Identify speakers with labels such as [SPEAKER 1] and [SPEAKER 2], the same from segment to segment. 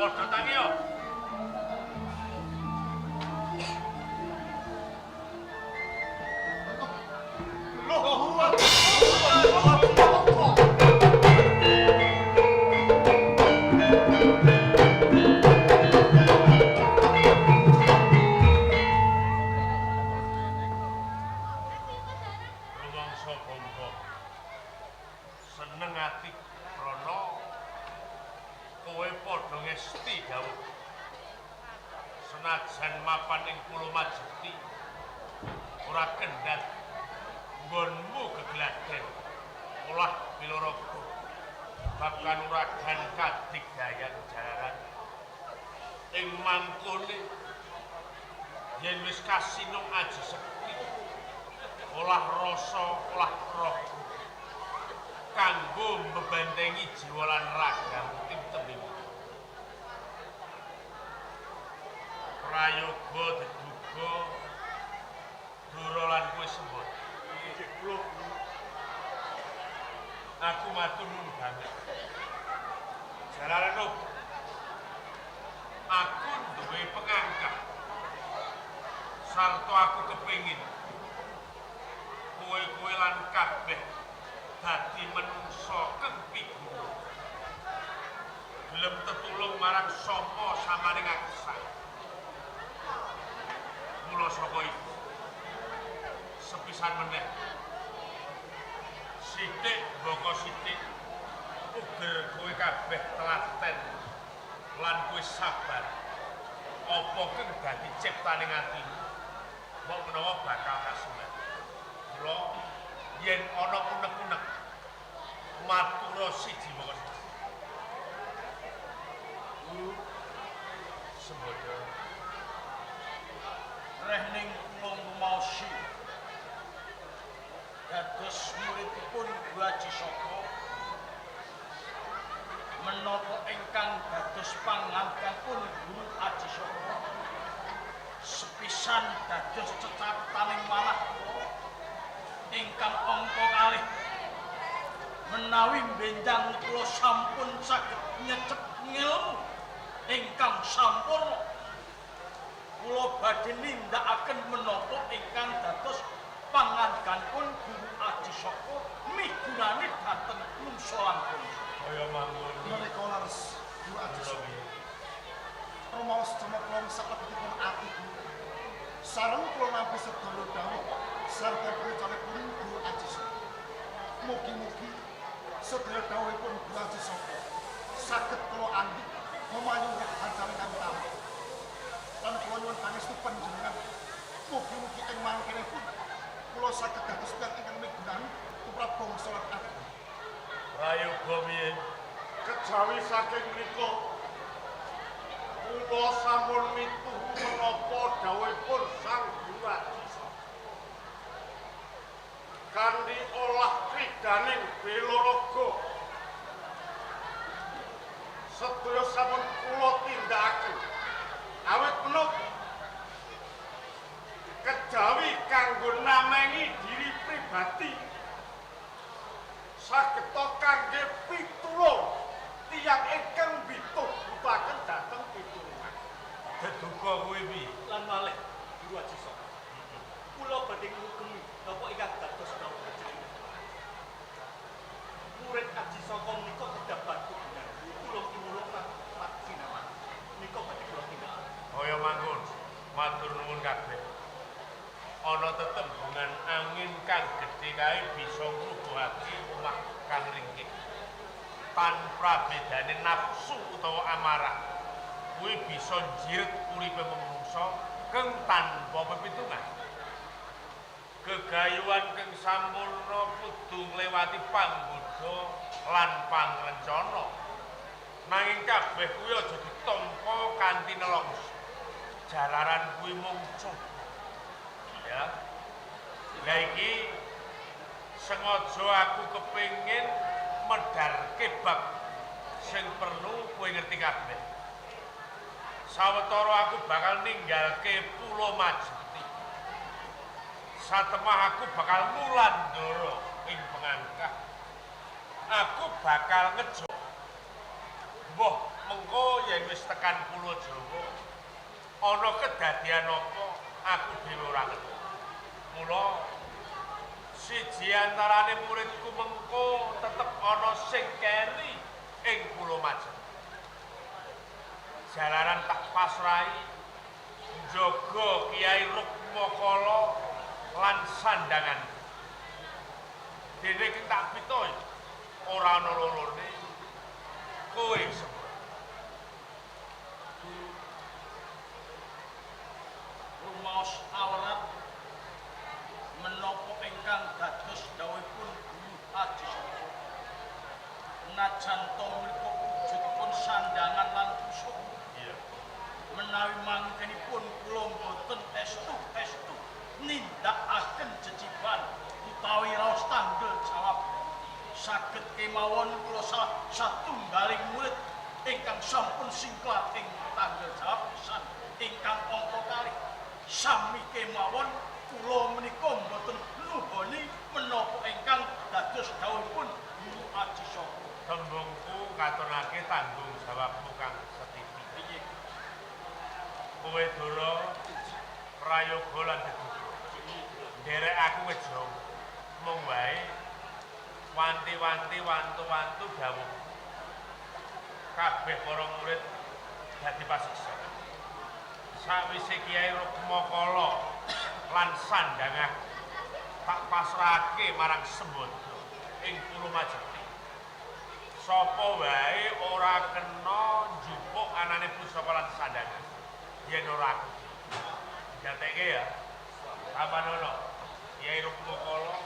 [SPEAKER 1] Padha tangi yo. Rumangsa bangga. Seneng ati krana kowe padha ngesti dawuh. Senajan mapan ing Pulo Majeti ora kendhat nggonmu gegladen olah pilaraga bab kanuragan kadigdayan jalaran ing mangkone yen wis kasinung aji sekti olah rasa olah raga kanggo mbebentengi jiwa lan ragamu timteming prayoga deduga dura lan kowe sembot.
[SPEAKER 2] Nggih kula.
[SPEAKER 1] Aku matur nuwun banget. Jalaran aku duwe pengangkat. Sarta aku kepingin kowe-kowe lan kabeh dadi menungsa kang piguna. Gelem tetulung marang sapa samaning aksa. Mula saka iku sepisan meneh sithik mbaka sithik uger kowe kabeh telaten lan kowe sabar apa kang dadi ciptaning atimu mbok menawa bakal kasumet. Mula yen ana unek-unek matura siji mbaka siji. Sembodo
[SPEAKER 2] Rehning kula ngumaosi dados muridipun Guru Aji Saka menapa ingkang dados pangangkanipun Guru Aji Saka sepisan dados cecataning manah kula ingkang angka kalih menawi benjang kula sampun saged nyecep ngilmu ingkang sampurna kula badhe nindakaken menapa ingkang dados pangangganipun Guru Aji Saka migunani dhateng mungsa lan bangsa.
[SPEAKER 1] Kaya mangun
[SPEAKER 3] Menika leres Guru Aji Saka. Rumaos cemplung saklebetipun ati Guru. Sareng kula nampi sedaya dawuh sarta precalipun Guru Aji Saka. Mugi-mugi sedaya dawuhipun Guru Aji Saka saged kula anggit memayun raharjan kami tampi. Lan kula nyuwun pangestu panjenengan mugi-mugi ing mangkenipun kula saged dados tiyang ingkang migunani tumrap bangsa lan agama.
[SPEAKER 1] Prayoga piye?
[SPEAKER 4] Kejawi saking mriku kula sampun mituhu menapa dawuhipun Sang Guru Aji Saka. Kanthi olah kridaning bela raga sedaya sampun kula tindakaken. Awit menapa kejawi kanggo namengi diri pribadi sageta kangge pitulung tiyang ingkang mbituh-butuhaken dhateng pitulungan.
[SPEAKER 1] Deduka kuwi piye?
[SPEAKER 5] Lan malih Guru Aji Saka. Kula badhe ngugemi napa ingkang dados dawuh panjenengan. Murid Aji Saka menika kedah bantu dengan tulung tinulung lan maksinaman. Menika badhe kula tindakaken.
[SPEAKER 1] Kaya mangkon, matur nuwun kabeh. Ana tetembungan angin kang gedhe kae bisa ngrubuhake omah kang ringkih. Tanpa bedane nafsu utawa amarah, kuwi bisa njiret uripe menungsa kang tanpa pepitungan. Gegayuhan kang sampurna kudu nglewati panggoda lan pangrencana. Nanging kabeh kuwi aja ditampa kanthi nelongso. Jalaran kuwi mung coba. Ya. Lah iki sengaja aku kepengin medharke bab sing perlu kowe ngerti kabeh. Sawetara aku bakal ninggalke Pulo Majeti. Satemah aku bakal mulandara ing pengangkah. Aku bakal ngejo. Mbah Mengko yen wis tekan Pulo Jawa, ana kedadian apa aku dhewe ora ngerti. Mula siji antarane muridku mengko tetep ana sing keri ing Pulo Majeti. Jalaran tak pasrahi njaga Kiai Rukmakala lan sandangan. Dene ki tak pitoy ora ana lorone kowe semua.
[SPEAKER 2] Rumaos awrat menapa ingkang dados dawuhipun Guru Aji Saka. Najan to mriku wujudipun sandangan lan pusaka.
[SPEAKER 1] Iya.
[SPEAKER 2] Menawi mangkenipun kula mboten estu-estu nindakaken jejiban utawi raos tanggel jawab. Saged kemawon kula salah satunggaling murid ingkang sampun singklat ing tanggel jawab pisan ingkang angka kalih. Sami kemawon kula menika mboten nuhoni menapa ingkang dados dawuhipun Guru Aji Saka.
[SPEAKER 1] Tembungku katonake tanggung jawabmu kang setiti.
[SPEAKER 2] Piye?
[SPEAKER 1] Kowe Dora prayoga lan deduga. Nderek aku ngejawa. Mung wae wanti-wanti wantu-wantu dawuh. Kabeh para murid dadi pasiksa. Sawise Kiai Rukmakala lan sandhang aku tak pasrahake marang Sembadra ing Pulo Majeti. Sapa wae ora kena njupuk anane pusaka lan sandhangan yen ora aku. Digateke ya. Kapan ana Kiai Rukmakala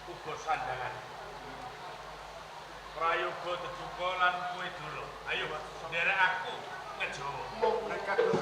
[SPEAKER 1] uga sandhangan. Prayoga tejuga lan kowe Dora. Ayo nderek aku ngejawa.
[SPEAKER 4] Mung nek kados